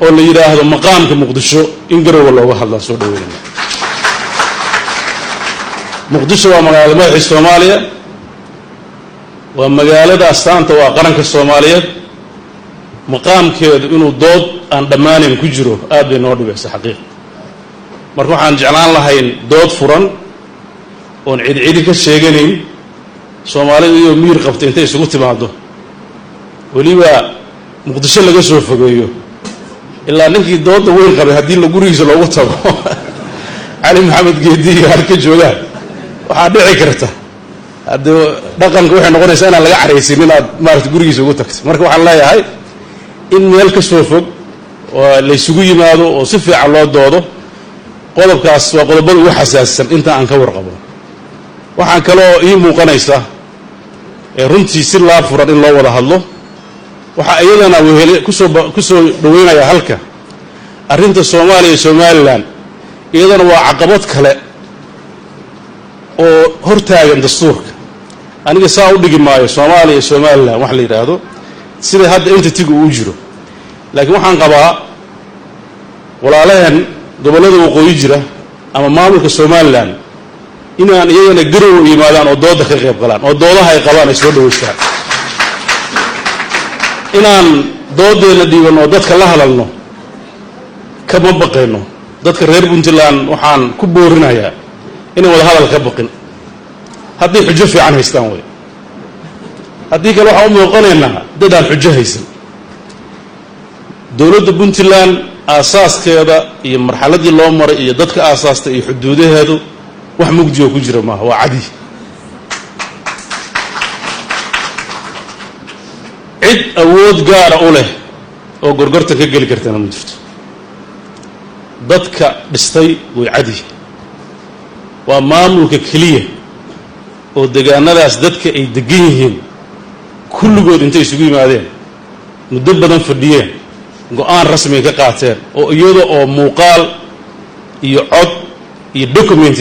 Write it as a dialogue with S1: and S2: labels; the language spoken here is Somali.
S1: Oo la yidhaahdo maqaamka Muqdisho in Garowe looga hadlaan soo dhaweynayna. Muqdisho waa magaalada madaxii Soomaaliya, waa magaalada astaanta, waa qaranka Soomaaliyeed. Maqaamkeedu inuu dood aan dhammaanayn ku jiro aad bay noo dhibaysa xaqiiqa. Marka waxaan jeclaan lahayn dood furan oon cidcidi ka sheeganayn, Soomaalida iyoo miyir qabta intay isugu timaado, weliba Muqdisho laga soo fogeeyo, ilaa ninkii dooda weyn qabay haddii la gurigiisa loogu tago, Cali Maxamed Geedi iyo halka joogaan, waxaa dhici karta haddii dhaqanka waxay noqonaysaa inaan laga caraysin inaad maarata gurigiisa ugu tagto. Marka waxaan leeyahay in meel ka soo fog oo laysugu yimaado oo si fiican loo doodo. Qodobkaas waa qodobada ugu xasaasisan inta aan ka warqabo. Waxaan kaloo ii muuqanaysa ee runtii si laab furan in loo wada hadlo. Waxaa iyadana wehele kusoo kusoo dhaweynaya halka arrinta Soomaaliya iyo Somaliland. Iyadana waa caqabad kale oo hortaagan dastuurka. Aniga saa u dhigi maayo Soomaaliya iyo Somaliland wax la yidhaahdo sida hadda entity-ga uu jiro, laakiin waxaan qabaa walaalaheen gobollada waqooyi jira ama maamulka Somaliland inaan iyagana Garowe yimaadaan oo dooda ka qayb galaan oo doodaha ay qabaan ay soo dhaweystaan. Inaan doodeenna dhiibanno oo dadka la hadalno kama baqayno. Dadka reer Puntland waxaan ku boorinayaa inay wada hadal ka baqin hadday xujo fiican haystaan wey. Haddii kale waxaan u muuqanaynaa dad aan xujo haysan. Dowladda Puntland aasaaskeeda iyo marxaladii loo maray iyo dadka aasaastay iyo xuduudaheedu wax mugdioo ku jira maaha, waa cadi. Cid awood gaara u leh oo gorgortan ka geli kartana ma jirto. Dadka dhistay way cadi. Waa maamulka keliya oo degaanadaas dadka ay degan yihiin kulligood intay isugu yimaadeen, muddo badan fadhiyeen, go-aan rasmiga ka qaateen oo iyada oo muuqaal iyo cod iyo document